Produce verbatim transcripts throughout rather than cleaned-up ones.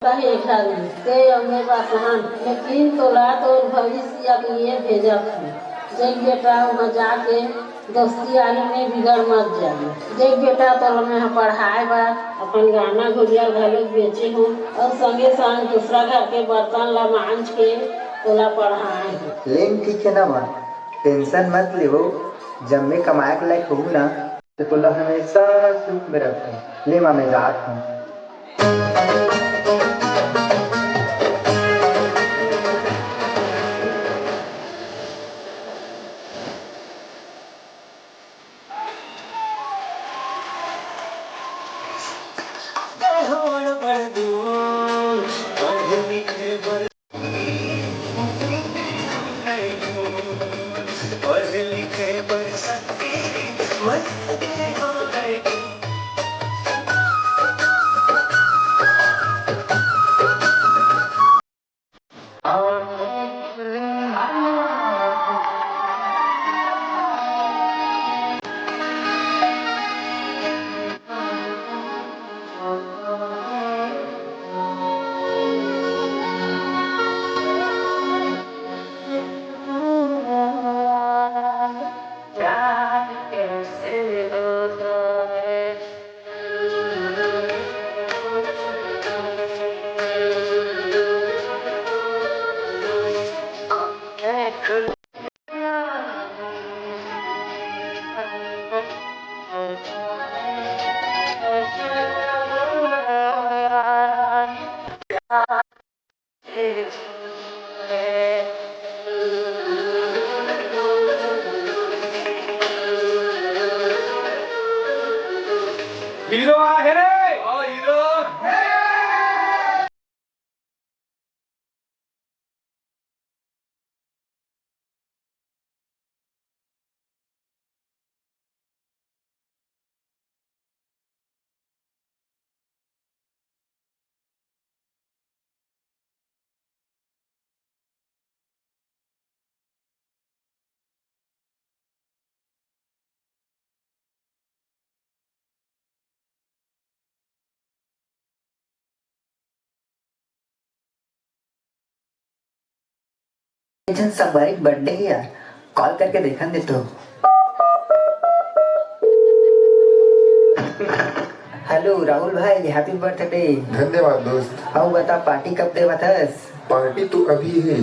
कहे घरी, ते अम्मे बसहन, लेकिन तोला तोर भविष्य के लिए भेजत हूँ। देख बेटा, वहाँ जाके दोस्ती यारी में बिगड़ मत जाए। देख बेटा, तोला मैं पढ़ाए बर अपन गहना गुरिया घलो बेचे हूँ और संगे संग दूसरा घर के बर्तन ला मांज के तोला पढ़ाए हूँ। लेन ठीक है ना माँ, टेंशन मत ले वो, जब मैं कमाए के लायक होहूँ ना, तो तोला हमेशा सुख में रखूँ। ले माँ, मैं जात हूँ। हीरो आहे रे। ओ हीरो। एक झन संगवारी के बर्थडे हे यार, कॉल करके देखन दे तो। हेलो राहुल भाई, हैप्पी बर्थडे। धन्यवाद दोस्त। अउ बता, पार्टी कब देवत हस? पार्टी तो अभी हे,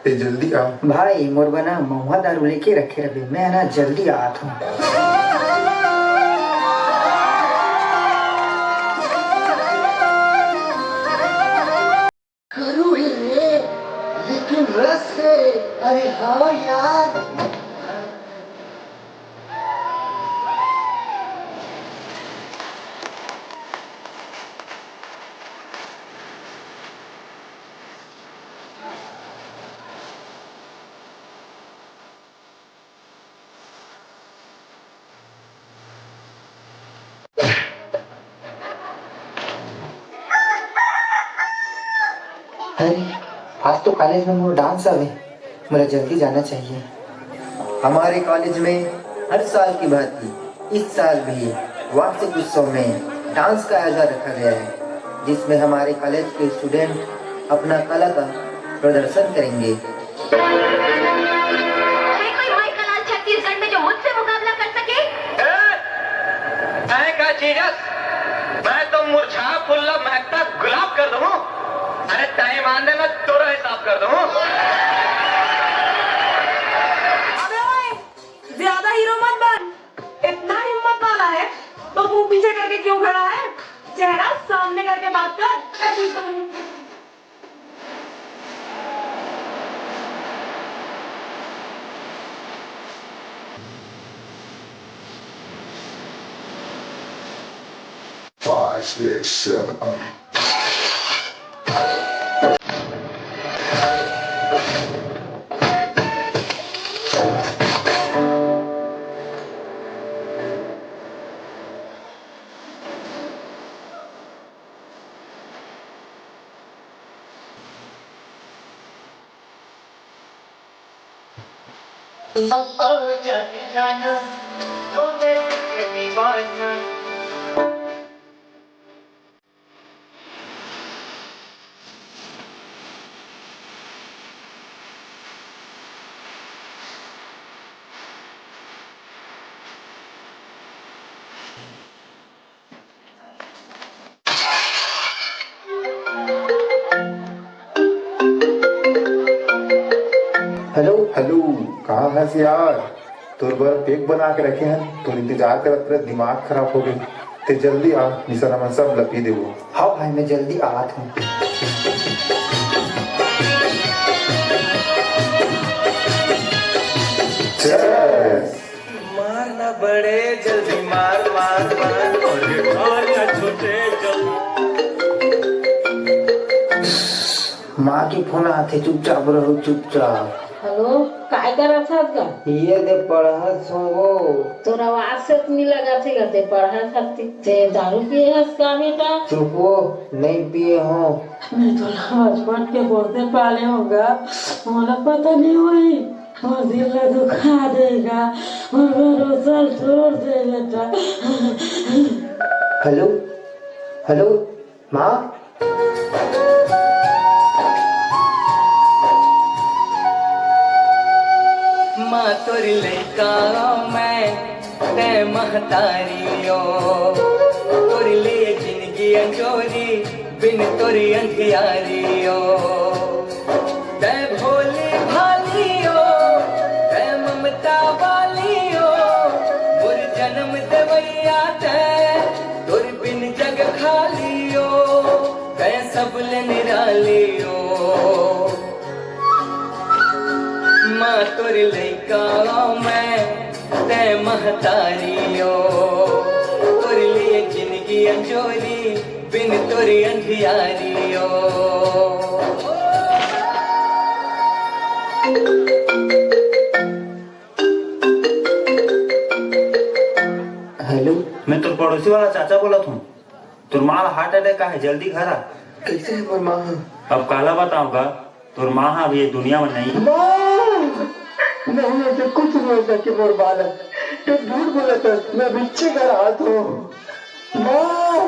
ते जल्दी आ। भाई, मोर बर ना महुआ दारू लेके रखे रहिबे, मैं ना जल्दी आत हूँ। करू हे रे, लेकिन रस हे। अरे हाँ यार। अरे, आज तो कॉलेज में मोर डांस हवे, मोला जल्दी जाना चाहिए। हमारे कॉलेज में हर साल की भांति इस साल भी वार्षिक उत्सव में डांस का आयोजन रखा गया है, जिसमें हमारे कॉलेज के स्टूडेंट अपना कला का प्रदर्शन करेंगे। है कोई माइकल आज छत्तीसगढ़ में जो मुझसे मुकाबला कर सके? ए, तय का चीजस, मैं तो मुरझा फूल ला महकता गुलाब कर दूं। अरे तय मान दे, मैं तोरा हिसाब कर दूं। अबे ओए, ज्यादा हीरो मत बन। इतना हिम्मत वाला है तो मुंह पीछे करके क्यों खड़ा है? चेहरा सामने करके बात कर। Five, six, seven. हाँ हस यार, तोर बर पेक बना के रखे हन, तोर इंतजार करत करत दिमाग खराब हो गए। ते जल्दी आ, निसर हमन सब ल पी देबो। हाँ भाई, मैं जल्दी आत हूँ। Cheers। मारना बड़े जल्दी, मार, मार, मार। अरे मारना छोटे जल्दी। माँ के फोन आथे, चुपचाप रहो, चुपचाप। हेलो, काय करत हस गा? ये दे पढ़त हों वो। तोर आवाज से तो नहीं लगत हे गा ते पढ़त हस ते। ते दारू पिए हस का बेटा? चुप वो, नहीं पिए हों। मैं तोला बचपन के बोलते पाले हों गा, मोला पता नहीं होही। मोर दिल ला दुखा देगा, मोर भरोसा ला तोड़ दे बेटा। हेलो, हेलो, माँ। माँ तोर लइका मैं, तैं महतारी ओ। तोर लिए जिंदगी अंजोरी, बिन तोर अंधियारी ओ। तैं भोली भाली ओ, तैं ममता वाली ओ, मोर जन्म देवैया तैं, तोर बिन जग खाली ओ, तैं सबले निराली ओ। माँ तोर लइका मैं, तैं महतारी ओ, तोर लिए जिंदगी अंजोरी, बिन तोर अंधियारी ओ। हेलो। मैं तोर पड़ोसी वाला चाचा बोलत हूँ। तोर माँ ला heart attack आहे, जल्दी घर आ। कैसे है मोर माँ? अब काला बताओं गा, तोर माँ हा अभी ये दुनिया में नहीं। माँ! नहीं, ऐसे कुछ नहीं हो सके मोर बालक। तू झूठ बोलत हस, मैं अभी घर आत हूँ। माँ!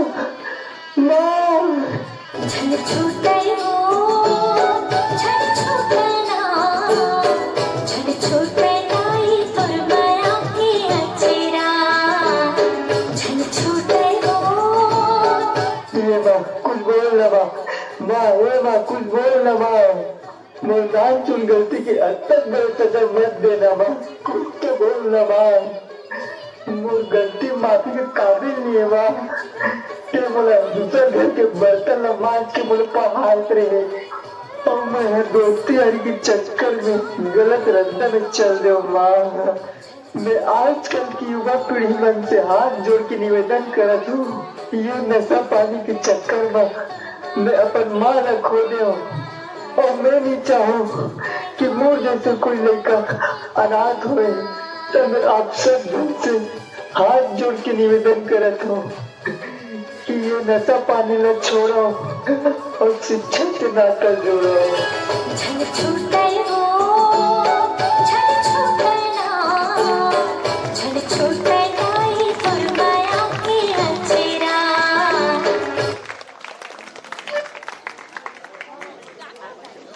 माँ! झन छूटे ओ, झन छूटे ना, झन छूटे ना ई तोर मया के अचेरा। झन छूटे ओ। ए माँ, कुछ बोल ना माँ। माँ, ए माँ, कुछ बोल ना माँ। मोर नानचुन गलती के अतक बड़े सजा मत देना माँ। कुछ तो बोल ना माँ। मोर गलती माफी के काबिल नहीं है माँ। ते मोला दूसर घर के बर्तन ला मांज के मोला पहात रहे। अउ मैं ह दोस्ती यारी के चक्कर में गलत रस्ता में चल देव माँ। मैं आजकल की युवा पीढ़ी मन से हाथ जोड़ के निवेदन करत हूँ, ये नशा पानी के चक्कर में मैं अपन माँ ला खो देव। अउ मैं नहीं चाहूँ कि मोर जैसे कोई लड़का अनाथ होए। तो मैं आप सब जन से हाथ जोड़ के निवेदन करत हूँ कि ये नशा पानी ला छोड़ो और शिक्षा के नाता जोड़ो। झन छूटे